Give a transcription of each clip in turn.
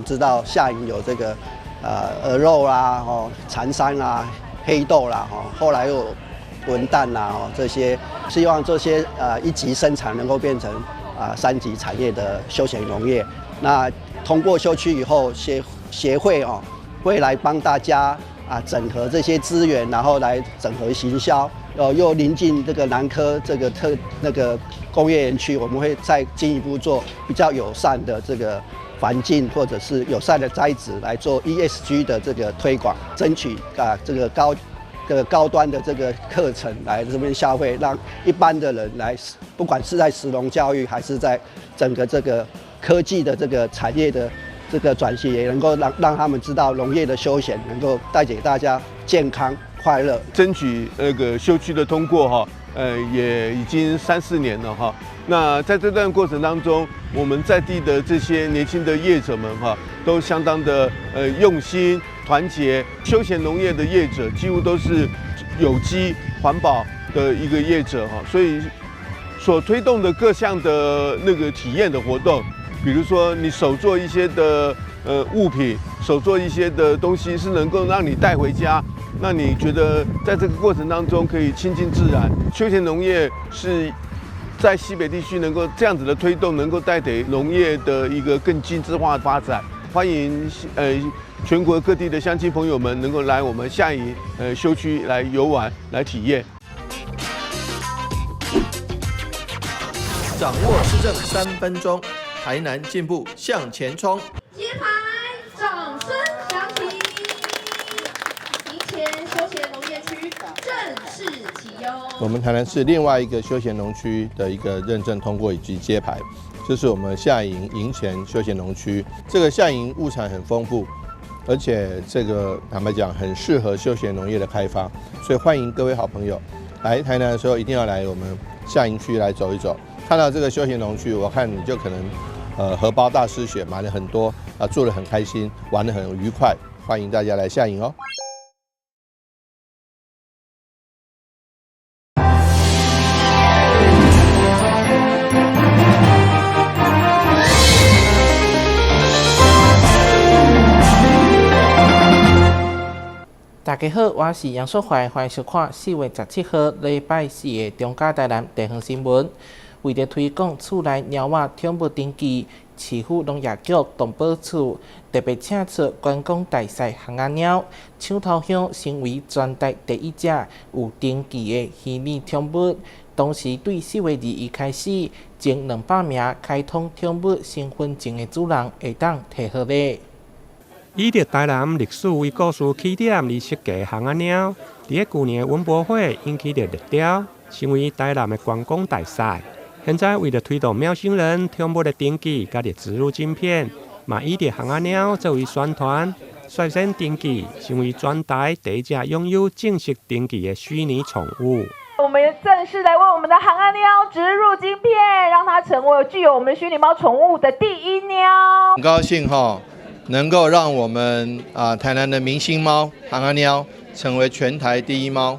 知道下營有這個鵝肉啦、哦柴山啦、黑豆啦，哦後來又文旦啦，哦這些，希望這些一級生產能夠變成三級產業的休閒農業。那通過休區以後，協會哦會來幫大家整合這些資源，然後來整合行銷。又臨近這個南科這個特那個工業園區，我們會再進一步做比較友善的這個環境，或者是友善的栽植來做 ESG 的這個推廣，爭取這個高端的這個課程來這邊消費，讓一般的人來，不管是在食農教育，還是在整個這個科技的這個產業的這個轉型，也能夠讓他們知道農業的休閒能夠帶給大家健康快樂。爭取那個休區的通過哈，也已經三四年了哈。那在這段過程當中，我們在地的這些年輕的業者們哈，都相當的用心團結。休閒農業的業者幾乎都是有機環保的一個業者哈，所以所推動的各項的那個體驗的活動，比如說你手做一些的物品，手做一些的東西，是能夠讓你帶回家。那你覺得在這個過程當中可以親近自然，休閒農業是在西北地區能夠這樣子的推動，能夠帶給農業的一個更精緻化的發展。歡迎全國各地的鄉親朋友們能夠來我們下營休區來遊玩、來體驗。掌握市政3分鐘，台南進步向前衝。揭牌，掌聲響起，營前休閒農業區正式啟用。我們台南市另外一個休閒農區的一個認證通過以及揭牌，這是我們下營營前休閒農區。這個下營物產很豐富，而且這個坦白講很適合休閒農業的開發，所以歡迎各位好朋友來台南的時候一定要來我們下營區來走一走。看到這個休閒農區，我看你就可能，荷包大失血，買了很多啊，住得很開心，玩得很愉快。歡迎大家來下營哦。大家好，我是楊淑懷，歡迎收看4月17號禮拜四的中嘉台南地方新聞。為著推廣厝內貓仔寵物登記，市府農業局動保處特別請出觀光大使尪仔貓，搶頭香成為全台第一隻有登記的虛擬寵物。同時，對4月21開始，前200名開通寵物身份證的主人會當提號禮。以著台南歷史為故事起點而設計尪仔貓，佇咧舊年的文博會引起著熱潮，成為台南的觀光大使。現在為著推動喵星人寵物的登記，佮著植入晶片，嘛以著尪仔貓作為宣傳，率先登記，成為全台第一隻擁有正式登記的虛擬寵物。我們正式來為我們的尪仔貓植入晶片，讓它成為具有我們虛擬貓寵物的第一喵。很高興哈，能夠讓我們台南的明星貓尪仔貓成為全台第一貓。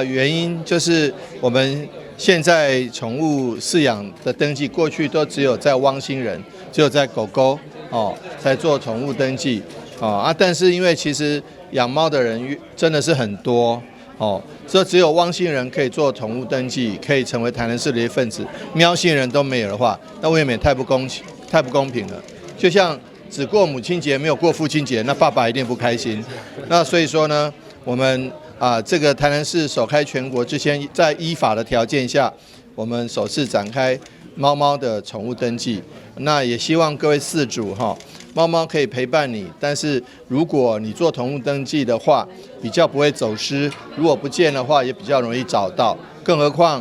原因就是我們現在寵物飼養的登記，過去都只有在汪星人，只有在狗狗哦才做寵物登記哦，但是因為其實養貓的人真的是很多哦，所以只有汪星人可以做寵物登記，可以成為台南市的一份子，喵星人都沒有的話，那未免太不公平，太不公平了。就像只過母親節沒有過父親節，那爸爸一定不開心。那所以說呢，我們這個台南市首開全國之先，在依法的條件下，我們首次展開貓貓的寵物登記。那也希望各位飼主哈，貓貓可以陪伴你，但是如果你做寵物登記的話，比較不會走失；如果不見的話，也比較容易找到。更何況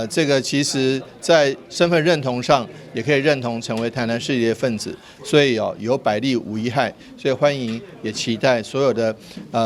這個其實在身份認同上，也可以認同成為台南市的一份子。所以哦，有百利無一害，所以歡迎也期待所有的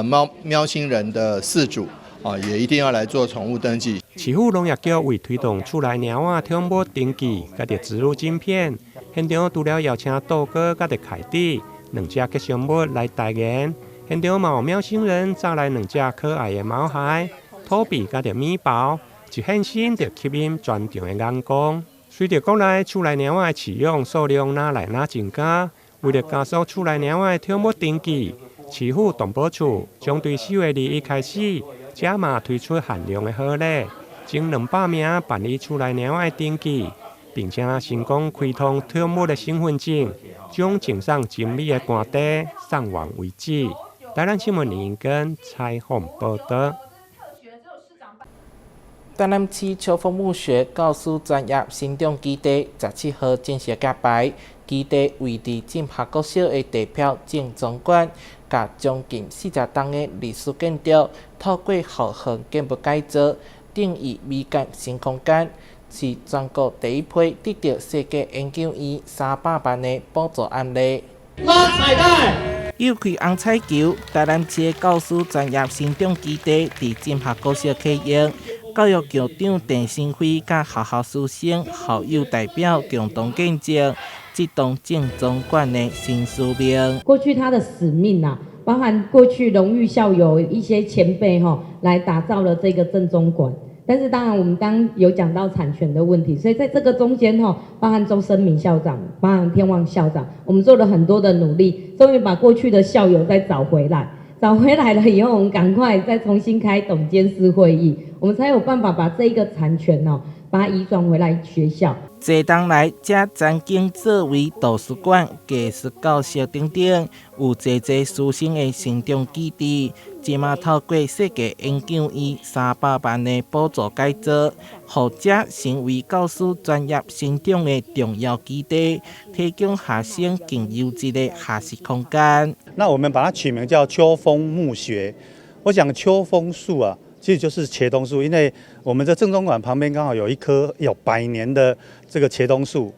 貓喵星人的飼主啊，也一定要來做寵物登記。市府農業局為推動厝內貓仔寵物登記，佮著植入晶片，現場除了邀請豆哥佮著凱蒂兩隻吉祥物來代言，現場嘛有喵星人紮來兩隻可愛的毛孩，托比佮著米寶，一現身就吸引全場的眼光。隨著國內厝內貓仔的飼養數量愈來愈增加，為著加速厝內貓仔的寵物登記，市府動保處將對4月21開始，加碼推出限量的好禮，前200名辦理厝內貓仔的登記，並且成功開通寵物的身份證，將贈送精美的乾茶送完為止。台南新聞林根採訪報道。台南市秋豐牧學教師專業成長基地17號正式揭牌，基地位佇進學國小的地標正宗館，共將近40棟的歷史建築，透過後園建物改造，定義美感新空間，是全國第一批得著世界研究院300萬的補助案例。拉彩帶。揭開紅彩球，台南市的教師專業成長基地佇進學國小啟用，教育局長鄭新輝佮學校師生、校友代表共同見證這棟正宗館的新使命。過去他的使命啊，包含過去榮譽校友一些前輩吼，來打造了這個正宗館。但是當然，我們剛有講到產權的問題，所以在這個中間吼，包含周生明校長，包含天旺校長，我們做了很多的努力，終於把過去的校友再找回來。找回來了以後，我們趕快再重新開董監事會議，我們才有辦法把這個產權哦，把它移轉回來學校。這當來，這曾經作為圖書館、藝術教室等等，有濟濟師生的成長基地，這馬透過世界研究院300萬的補助改造，予這成為教師專業成長的重要基地，提供學生更優質的學習空間。那我們把它取名叫秋豐牧學。我講秋豐樹啊，其實就是茄冬樹，因為我們的正宗館旁邊剛好有一棵有百年的這個茄冬樹。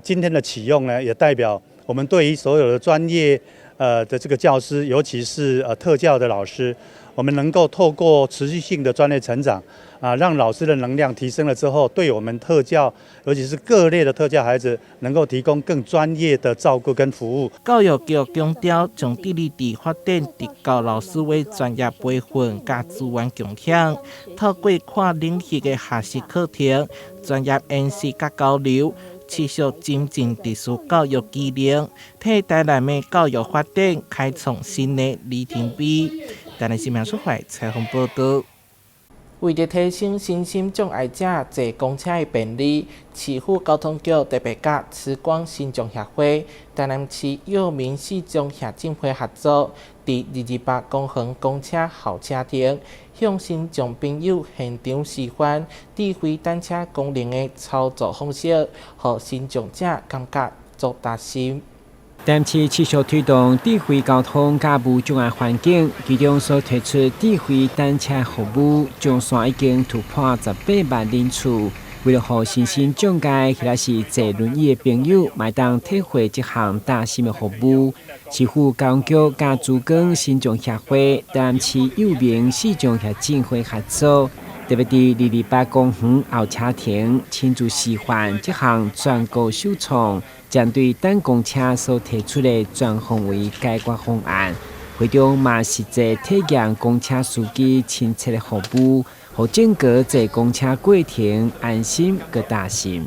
今天的啟用呢，也代表我們對於所有的專業的這個教師，尤其是特教的老師，我們能夠透過持續性的專業成長，啊，讓老師的能量提升了之後，對我們特教，尤其是各類的特教孩子，能夠提供更專業的照顧跟服務。教育局強調，將致力佇發展特教老師的專業培訓佮資源共享，透過跨領域的學習課程、專業演習佮交流，持續精進特殊教育技能，替台南的教育發展開創新的里程碑。台南新聞出發採訪報道。為著提升身心障礙者坐公車的便利，市府交通局特別佮慈光身障協會、台南市幼民視障協進會合作，佇228公園公車候車亭，向身障朋友現場示範智慧等車功能的操作方式，予身障者感覺足踏實。台南市持續推動智慧交通佮無障礙環境，其中所推出智慧等車服務，上線已經突破18萬人次。為了予身心障礙或者是坐輪椅的朋友，嘛會當體會這項貼心的服務，市府交通局佮慈光身障協會、台南市幼明視障協進會合作，特別佇228公園候車亭親自示範這項全國首創，針對等公車所提出的全方位解決方案。會中嘛實際體驗公車司機親切的服務，予整個坐公車過程安心閣踏實。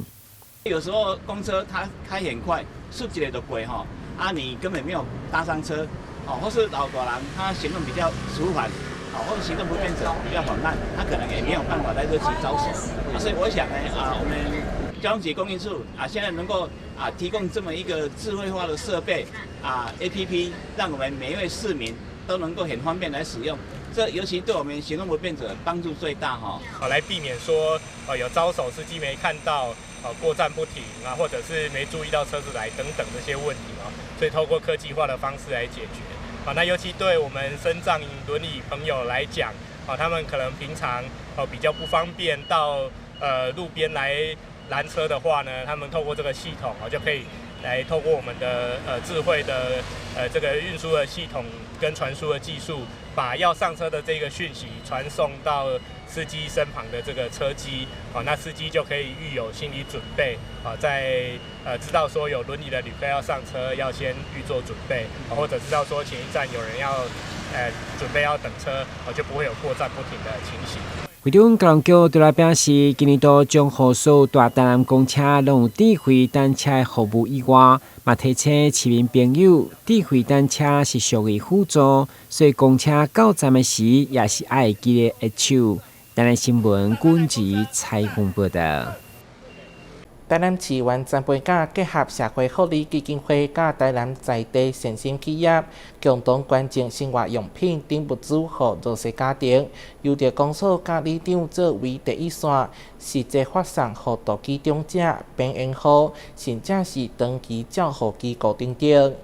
有時候公車它開很快，唰一下就過吼，啊你根本沒有搭上車，哦，或是老大人他行動比較遲緩，哦，或者行動不便者比較緩慢，他可能也沒有辦法來得及招手，啊，所以我想呢，啊，我們交通局公運處啊，現在能夠啊提供這麼一個智慧化的設備啊 APP，讓我們每一位市民都能夠很方便來使用，這尤其對我們行動不便者幫助最大哈。好，來避免說，有招手司機沒看到，過站不停啊，或者是沒注意到車子來等等這些問題啊，所以透過科技化的方式來解決。啊，那尤其對我們身障輪椅朋友來講，啊，他們可能平常比較不方便到路邊來攔車的話呢，他們透過這個系統啊，就可以來透過我們的智慧的這個運輸的系統跟傳輸的技術，把要上車的這個訊息傳送到司機身旁的這個車機，啊，那司機就可以預有心理準備，啊，在知道說有輪椅的旅客要上車，要先預做準備，或者知道說前一站有人要準備要等車，就不會有過站不停的情形。會長交通局對來表示，今年度將予所有大台南公車攏有智慧單車的服務以外，嘛提醒市民朋友，智慧單車是屬於輔助，所以公車到站的時也是愛會記得歇手。台南新聞軍籍採訪報道。台南市議員曾培甲結合社會福利基金會佮台南在地善心企業，共同捐贈生活用品等物資予弱勢家庭，由著公所佮里長做為第一線，實際發送予獨居長者、邊緣戶，甚至是長期照護機構等等。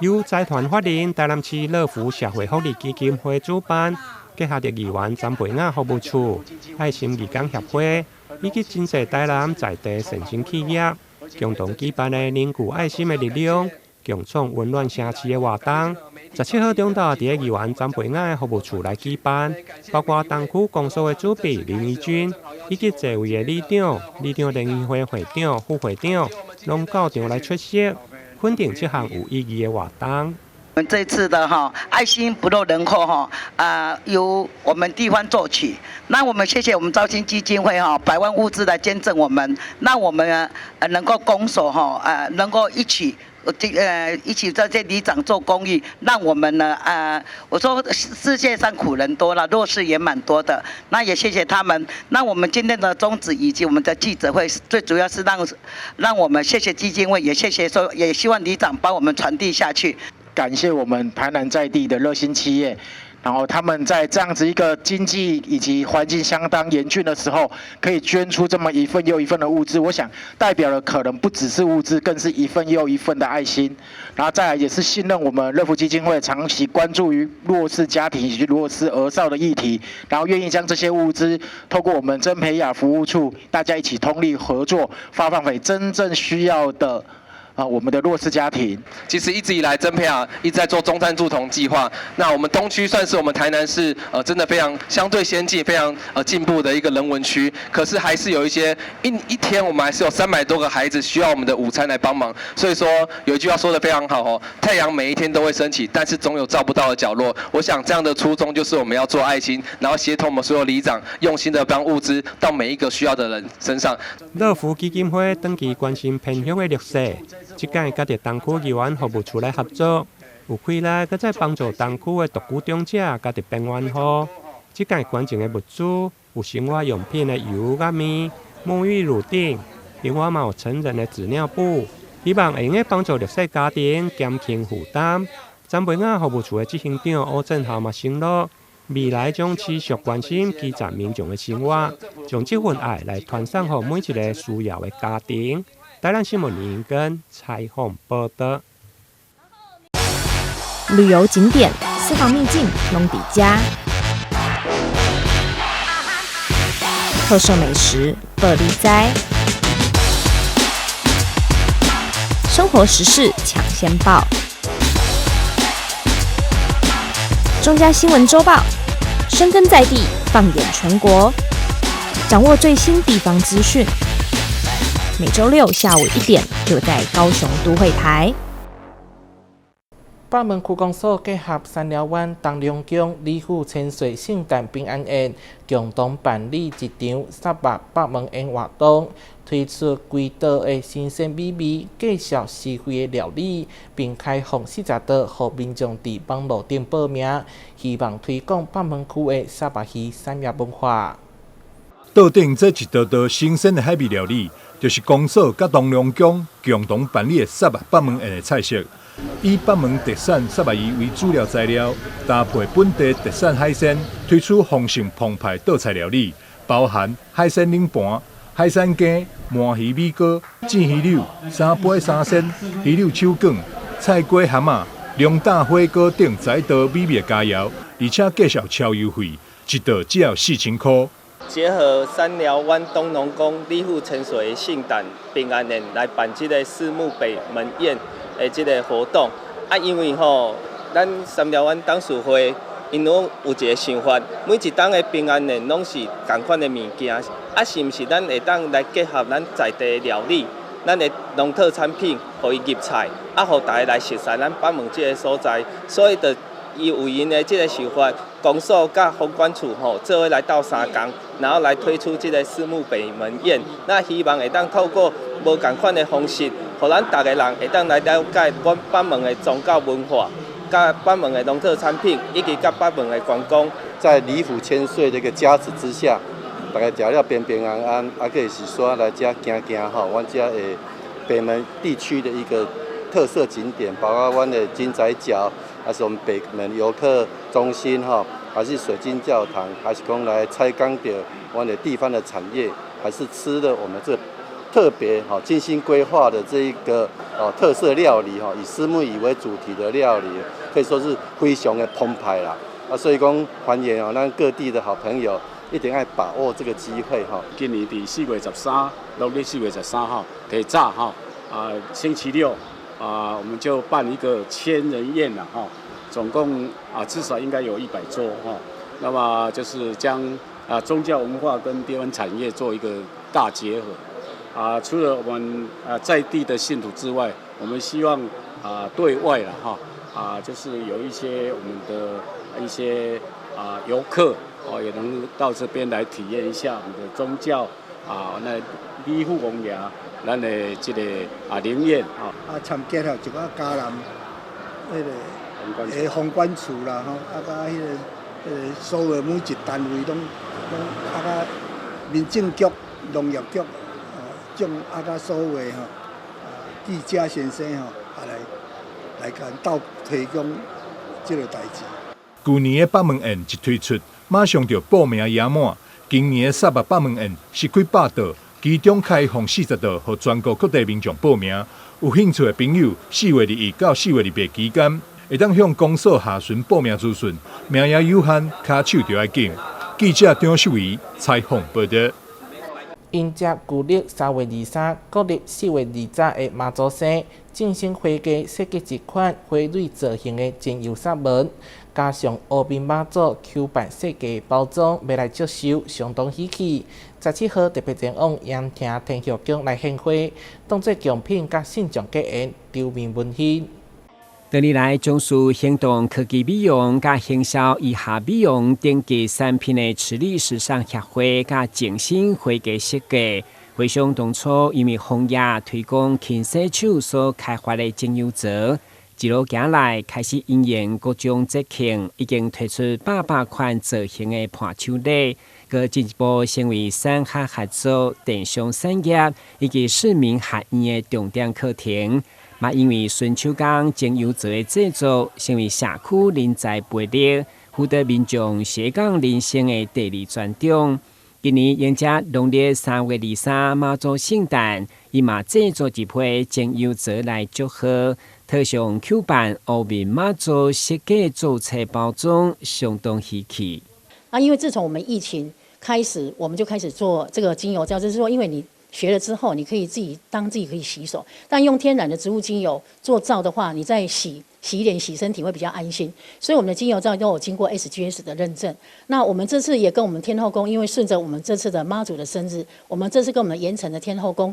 由財團法人台南市樂福社會福利基金會主辦，結合著議員曾培雅服務處、愛心義工協會以及真濟台南在地善心企業，共同舉辦的凝聚愛心的力量，共創溫暖城市的活動。17號中晝，佇咧議員曾培雅的服務處來舉辦，包括東區公所的主筆林怡君，以及濟位的里長、里長聯誼會會長、副會長，攏到場來出席，肯定這項有意義的活動。我們這次的哈愛心不落人後哈啊，由我們地方做起。那我們謝謝我們兆興基金會哈百萬物資來捐贈我們，那我們能夠公所哈能夠一起這一起在這里長做公益，讓我們呢我說世界上苦人多了，弱勢也蠻多的。那也謝謝他們。那我們今天的宗旨以及我們的記者會，最主要是讓我們謝謝基金會，也謝謝說，也希望里長幫我們傳遞下去。感謝我們台南在地的熱心企業，然後他們在這樣子一個經濟以及環境相當嚴峻的時候，可以捐出這麼一份又一份的物資，我想代表的可能不只是物資，更是一份又一份的愛心。然後再來也是信任我們樂福基金會長期關注於弱勢家庭以及弱勢兒少的議題，然後願意將這些物資透過我們曾培雅服務處，大家一起通力合作，發放給真正需要的啊，我們的弱勢家庭。其實一直以來，曾培雅一直在做中餐助童計劃。那我們東區算是我們台南市真的非常相對先進、非常進步的一個人文區。可是還是有一些一天，我們還是有300多個孩子需要我們的午餐來幫忙。所以說有一句話說得非常好哦，太陽每一天都會升起，但是總有照不到的角落。我想這樣的初衷就是我們要做愛心，然後協同我們所有里長，用心的幫物資到每一個需要的人身上。樂福基金會長期關心偏鄉的弱勢。這屆佮著東區議員服務處來合作，有氣力閣再幫助東區的獨居長者佮著邊緣戶。這屆捐贈的物資有生活用品的油佮麵、沐浴乳等，另外嘛有成人的紙尿布，希望會用得幫助弱勢家庭減輕負擔。曾培雅服務處的執行長柯振豪嘛承諾，未來將持續關心基層民眾的生活，將這份愛來傳送予每一個需要的家庭。台南新聞林根採訪報道。旅遊景點、私房秘境攏佇遮，特色美食報你知，生活時事搶先報，中嘉新聞週報，深耕在地，放眼全國，掌握最新地方資訊。每週六下午1點，就在高雄都會台。北門區公所結合三寮灣東龍宮李府千歲聖誕平安宴，共同辦理一場虱目北門宴活動，推出幾道的新鮮美味，介紹實惠的料理，並開放40道予民眾佇網路頂報名，希望推廣北門區的虱目魚產業文化。桌頂這一道道新鮮的海味料理，就是公所佮東龍宮共同辦理的虱目北門宴的菜色。以北門特產虱目魚為主料材料，搭配本地特產海鮮，推出豐盛澎湃道菜料理，包含海鮮冷盤、海鮮羹、鰻魚米糕、煎魚柳、三杯三鮮、魚柳手卷、菜瓜蚶仔、龍膽火鍋等11道美味佳餚，而且介紹超優惠，一道只要4000塊。結合三寮灣東龍宮李富千歲聖誕平安宴來辦這個虱目北門宴的這個活動。啊，因為吼，咱三寮灣董事會𪜶攏有一個想法，每一冬的平安宴攏是仝款的物件，啊，是毋是咱會當來結合咱在地的料理，咱的農特產品，予伊入菜，啊，予大家來熟悉咱北門這個所在，所以就伊有𪜶的這個想法，公所佮房管处吼，做伙來鬥相共，然後來推出這个私募北門宴。那希望會當透過無仝款的方式，予咱逐个人會當來了解阮北門的宗教文化、佮北門的農特產品，以及佮北門的觀光。在李府千歲的一個加持之下，大家食了平平安安，啊，閣會是說來遮行行吼，阮遮的北門地區的一個特色景點，包括阮的金仔腳，還是我們北門遊客中心吼，還是水晶教堂，還是講來採訪著阮的地方的產業，還是吃的我們這特別吼精心規劃的這一個哦特色料理吼，以虱目魚為主題的料理，可以說是非常的澎湃啦。啊，所以講歡迎哦，咱各地的好朋友一定愛把握這個機會哈。今年佇4月13，農曆4月13號，提早哈啊，星期六啊，我們就辦一個千人宴了哈，總共啊至少應該有100桌哈。那麼就是將啊宗教文化跟地方產業做一個大結合。啊，除了我們啊在地的信徒之外，我們希望啊對外了哈啊，就是有一些我們的一些啊遊客哦，也能到這邊來體驗一下我們的宗教啊，那李富王爺咱的這个啊靈驗啊。啊，參加了一寡嘉南彼个房管處啦吼，啊，佮彼个所有每一單位攏攏啊，佮民政局、農業局，眾啊，佮所有的吼啊記者先生吼啊來來共鬥提供這个代誌。舊年的北門宴一推出，馬上就報名額滿。今年的虱目北門宴是開100桌，其中開放40桌，予全國各地民眾報名。有興趣的朋友，4月21到4月28期間，會當向公所查詢報名資訊。名額有限，跤手著愛緊。記者張秀儀採訪報導。迎接舊曆3月23、國曆4月2早的媽祖生，正生花藝設計一款花蕊造型的精油薩文，加上烏面媽祖 Q 版設計包裝，欲來祝壽，相當喜氣。17號特別前往鹽埕天后宮來獻花，當做貢品佮信眾結緣，場面溫馨。多年來，從事行動科技美容佮行銷醫學美容頂級產品的慈麗時尚協會佮靜心花藝設計，回想當初因為紅葉推廣勤洗手所開發的精油皂，一路行來開始因應各種節慶，已經推出百百款造型的伴手禮，閣進一步成為產學合作、電商產業以及市民學院的重點課程。嘛，因為純手工精油皂的製作，成為社區人才培育、輔導民眾斜槓人生的第二專長。今年迎接農曆3月23媽祖聖誕，伊嘛製作一批精油皂來祝賀，套上 Q 版烏面媽祖設計做冊包裝，相當稀奇。啊，因為自從我們疫情開始，我們就開始做這個精油皂，就是說，因為你學了之後，你可以自己當自己可以洗手，但用天然的植物精油做皂的話，你在洗洗臉、洗身體會比較安心。所以我們的精油皂都有經過 SGS 的認證。那我們這次也跟我們天后宮，因為順著我們這次的媽祖的生日，我們這次跟我們鹽埕的天后宮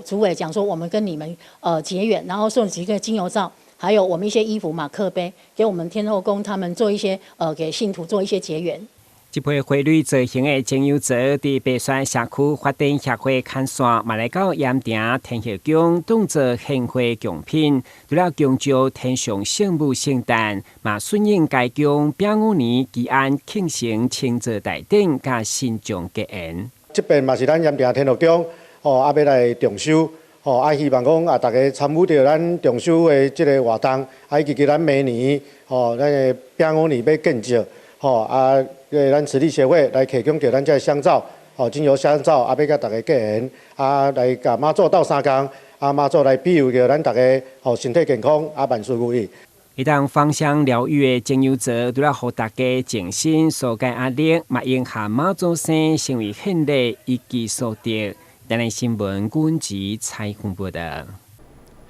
主委講說，我們跟你們結緣，然後送幾個精油皂，還有我們一些衣服、馬克杯，給我們天后宮他們做一些給信徒做一些結緣。這批花蕊造型的精油皂，佇白沙社區發展協會牽線，嘛來到鹽埕天后宮當做獻花貢品。除了恭祝天上聖母聖誕，嘛順應該宮丙午年祈安慶生清灶大典佮信眾結緣。這邊嘛是咱鹽埕天后宮，吼，啊欲來重修，吼，啊希望講啊，大家參與著咱重修的這个活動，啊以及咱明年，吼，咱的丙午年欲建醮，吼啊。咱慈麗協會來提供著咱這香皂，吼，精油香皂，啊，欲佮大家結緣，啊，來共媽祖鬥相共，啊，媽祖來庇佑著咱大家，吼，身體健康，啊，萬事如意。彼當芳香療癒的精油皂，除了予大家靜心紓解壓力，嘛應和媽祖生成為獻禮一舉數得。台南新聞阮吉採訪報導。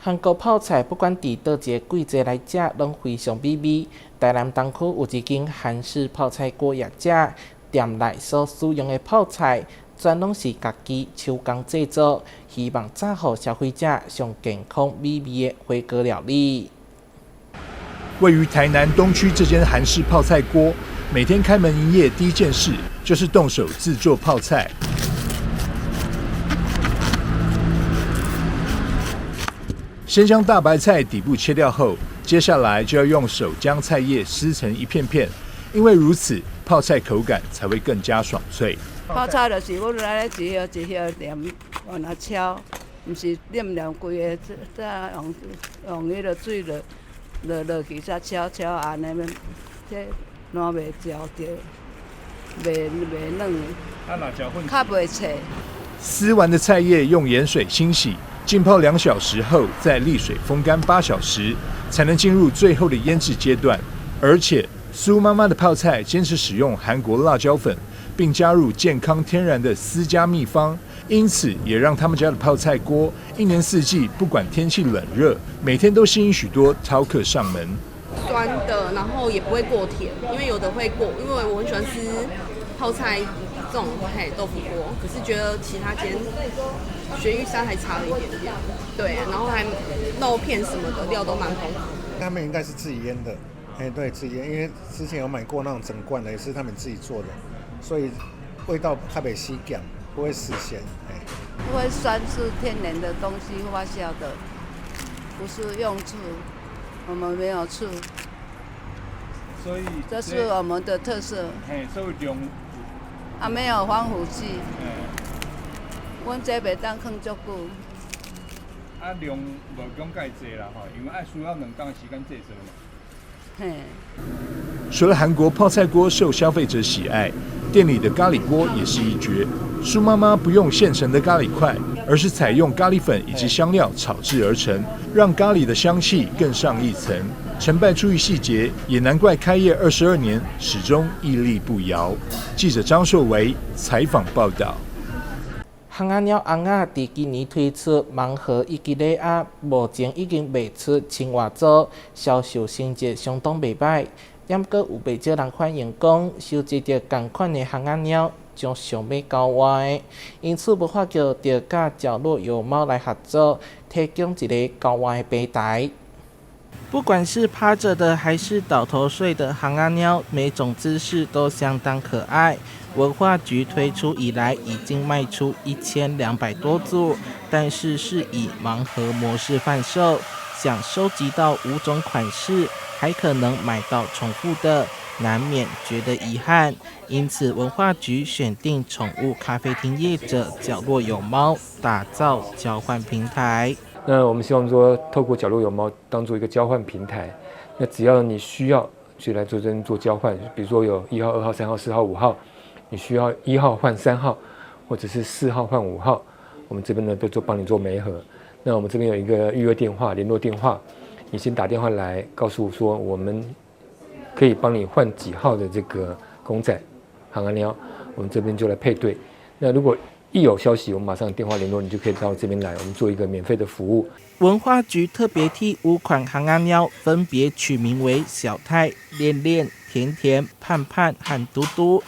韓國泡菜不管佇佗一个季節來食，攏非常美味。台南東區有一間韓式泡菜鍋業者，店內所使用的泡菜，全攏是家己手工製作，希望炸予消費者上健康美味的火鍋料理。位於台南東區這間韓式泡菜鍋，每天开门营业第一件事就是动手制作泡菜。先将大白菜底部切掉后，接下来就要用手将菜叶撕成一片片，因为如此泡菜口感才会更加爽脆。泡菜就是阮来一叶一叶连往那敲，毋是连连规个，再用用彼个水落落落去，才敲敲按呢，这烂袂焦著，袂袂软，较袂脆。撕完的菜叶用盐水清洗，浸泡2小时后，再沥水风干8小时，才能进入最后的腌制阶段。而且苏妈妈的泡菜坚持使用韩国辣椒粉，并加入健康天然的私家秘方，因此也让他们家的泡菜锅一年四季不管天气冷热，每天都吸引许多饕客上门。酸的，然后也不会过甜，因为有的会过，因为我很喜欢吃泡菜这种嘿豆腐锅，可是觉得其他间鳕鱼山还差了一点点，对，然后还肉片什么的料都蛮丰富。他们应该是自己腌的，哎，对，自己腌，因为之前有买过那种整罐的，也是他们自己做的，所以味道较袂死咸，不会死咸，哎。不会酸，是天然的东西发酵的，不是用醋，我们没有醋。所以这是我们的特色。嘿，所以用啊，没有防腐剂。阮这袂当囥足久。啊，量无讲介济啦吼，因为爱需要2工时间制作嘛。嘿。除了韩国泡菜锅受消费者喜爱，店里的咖喱锅也是一绝。苏妈妈不用现成的咖喱块，而是采用咖喱粉以及香料炒制而成，让咖喱的香气更上一层。成败出于细节，也难怪开业22年始终屹立不摇。记者张硕维采访报道。烘仔猫尪仔伫今年推出盲盒以及礼盒，目前已经卖出千外组，销售成绩相当袂䆀。毋过有袂少人反映讲，收集著仝款的烘仔猫将想欲交换的，因此文化局就佮角落有猫来合作，提供一个交换的平台。不管是趴着的还是倒头睡的烘仔猫，每种姿势都相当可爱。文化局推出以来，已经卖出1200多组，但是是以盲盒模式贩售，想收集到5种款式，还可能买到重复的，难免觉得遗憾。因此，文化局选定宠物咖啡厅业者角落有猫，打造交换平台。那我们希望说，透过角落有猫当做一个交换平台，那只要你需要去来做这边做交换，比如说有1号、2号、3号、4号、5号，你需要1号换3号，或者是4号换5号，我们这边呢都做帮你做媒合。那我们这边有一个预约电话、联络电话，你先打电话来告诉我说，我们可以帮你换几号的这个公仔、烘仔猫，我们这边就来配对。那如果一有消息，我们马上电话联络你，就可以到这边来，我们做一个免费的服务。文化局特别替5款烘仔猫分别取名为小泰、恋恋、甜甜、盼盼和嘟嘟，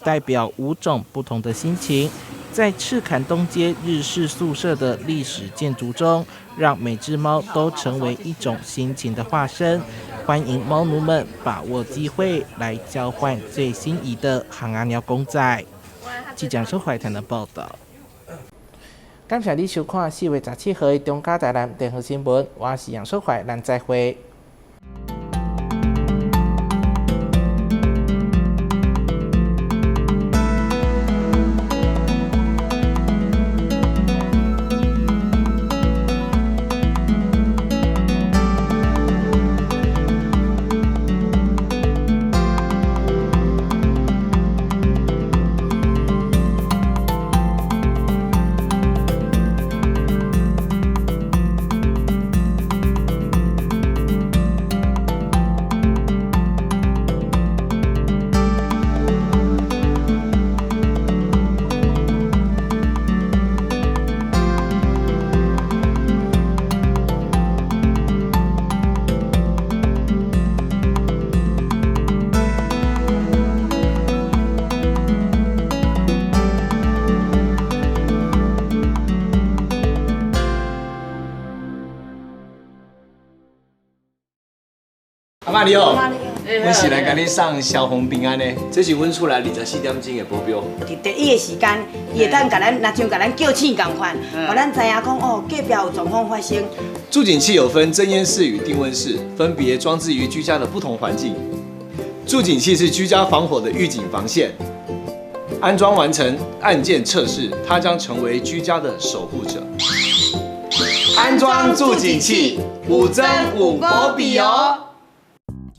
代表5种不同的心情。在赤崁东街日式宿舍的历史建筑中，让每只猫都成为一种心情的化身。欢迎猫奴们把握机会来交换最心仪的烘仔猫公仔。记者苏怀腾的报道。感谢你收看4月17号的中嘉台南电视新闻，我是杨淑怀，咱再会。阿嬤你好，阮是來共你送消防平安的，這是阮厝內24點鐘的保鏢。佇第一个時間，伊會當共咱，若像共咱叫醒仝款，予咱知影講哦，隔壁有狀況發生。住警器有分偵煙室與定溫室，分別裝置於居家的不同環境。住警器是居家防火的預警防線，安裝完成按鍵測試，它將成為居家的守護者。安裝住警器，五增五保比哦。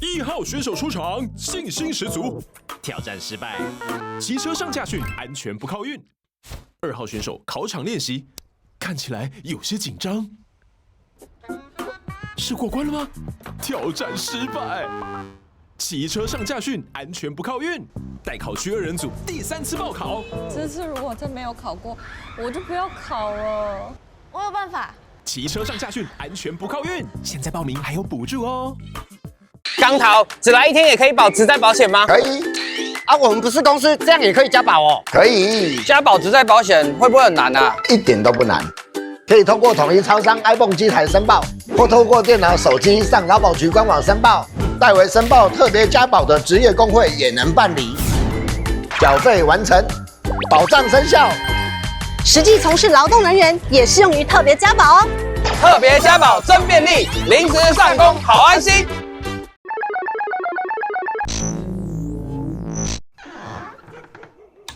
1號選手出場，信心十足，挑戰失敗，騎車上駕訓，安全不靠運。2號選手考場練習，看起來有些緊張，是過關了嗎？挑戰失敗，騎車上駕訓，安全不靠運。待考區二人組第三次報考，這次如果真沒有考過，我就不要考了。我有辦法。騎車上駕訓，安全不靠運。現在報名還有補助哦。鋼頭只來一天也可以保職災保險嗎？可以。啊，我們不是公司，這樣也可以加保哦。可以。加保職災保險會不會很難啊？一點都不難，可以通過統一超商 iPhone 機台申報，或透過電腦、手機上勞保局官網申報，代為申報特別加保的職業工會也能辦理。繳費完成，保障生效。實際從事勞動人員也適用於特別加保哦。特別加保真便利，臨時上工好安心。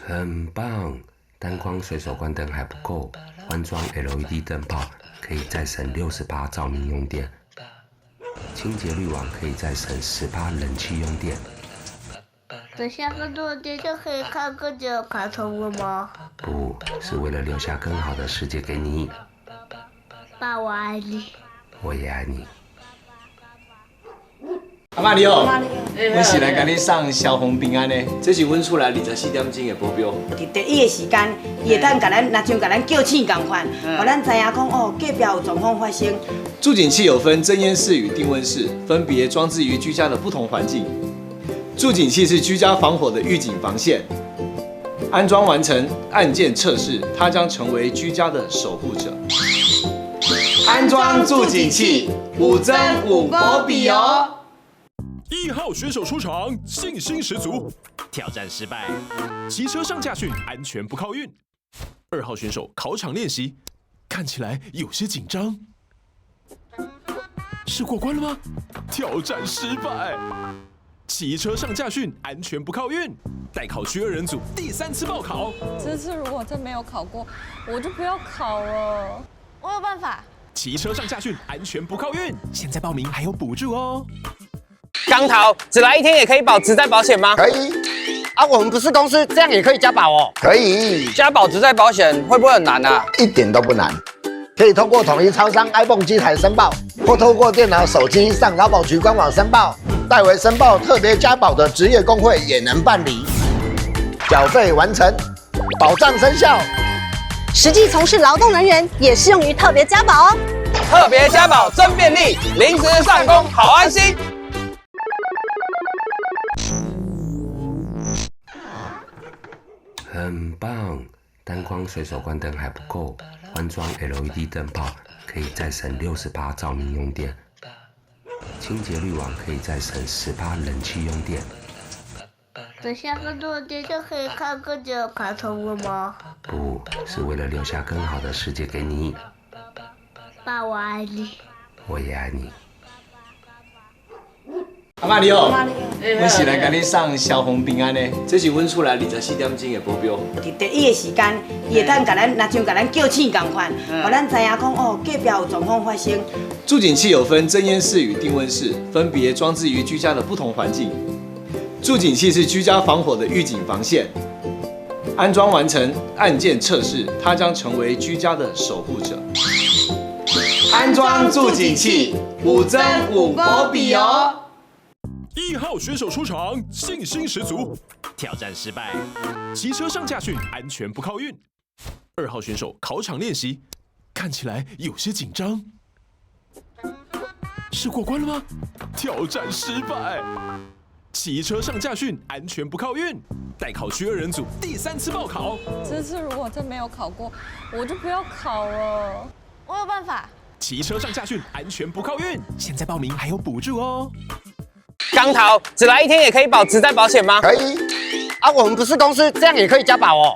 很棒，單光隨手關燈還不夠，換裝 LED 燈泡可以再省60%照明用電，清潔濾網可以再省10%冷氣用電。等下個落地就可以看更多卡通了嗎？不是為了留下更好的世界給你。爸，我愛你。我也愛你。阿嬤你好，阮是來共你送消防平安的，這是阮厝內24點鐘的保鏢。佇第一个時間，伊會當共咱，若像共咱叫醒仝款，予咱知影講哦，隔壁有狀況發生。住警器有分偵煙室與定溫室，分別裝置於居家的不同環境。住警器是居家防火的預警防線，安裝完成按鍵測試，它將成為居家的守護者。安裝住警器，五增五保比哦。 1號選手出場，信心十足，挑戰失敗，騎車上駕訓，安全不靠運。2號選手考場練習，看起來有些緊張，是過關了嗎？挑戰失敗，騎車上駕訓，安全不靠運。待考區二人組第三次報考，這次如果真沒有考過，我就不要考了。我有辦法。騎車上駕訓，安全不靠運。現在報名還有補助哦。鋼頭只來一天也可以保職災保險嗎？可以。啊，我們不是公司，這樣也可以加保哦。可以。加保職災保險會不會很難啊？一點都不難，可以通過統一超商 iPhone 機台申報，或透過電腦、手機上勞保局官網申報，代為申報特別加保的職業工會也能辦理。繳費完成，保障生效。實際從事勞動人員也適用於特別加保哦。特別加保真便利，臨時上工好安心。很棒，單光隨手關燈還不夠，換裝 LED 燈泡可以再省60%照明用電，清潔濾網可以再省10%冷氣用電。等下個落地就可以看更多卡通了嗎？不是為了留下更好的世界給你。爸，我愛你。我也愛你。阿嬤你好，阮是來共你送消防平安的，這是阮厝內24點鐘的保鏢。佇第一个時間，伊會當共咱，若像共咱叫醒仝款，予咱知影講哦，隔壁有狀況發生。住警器有分偵煙室與定溫室，分別裝置於居家的不同環境。住警器是居家防火的預警防線，安裝完成按鍵測試，它將成為居家的守護者。安裝住警器，五增五保比哦。 1號選手出場，信心十足，挑戰失敗，騎車上駕訓，安全不靠運。2號選手考場練習，看起來有些緊張，是過關了嗎？挑戰失敗，騎車上駕訓，安全不靠運。待考區二人組第三次報考，這次如果真沒有考過，我就不要考了。我有辦法。騎車上駕訓，安全不靠運。現在報名還有補助哦。港桃，只來一天也可以保職災保險嗎？可以。啊，我們不是公司，這樣也可以加保哦。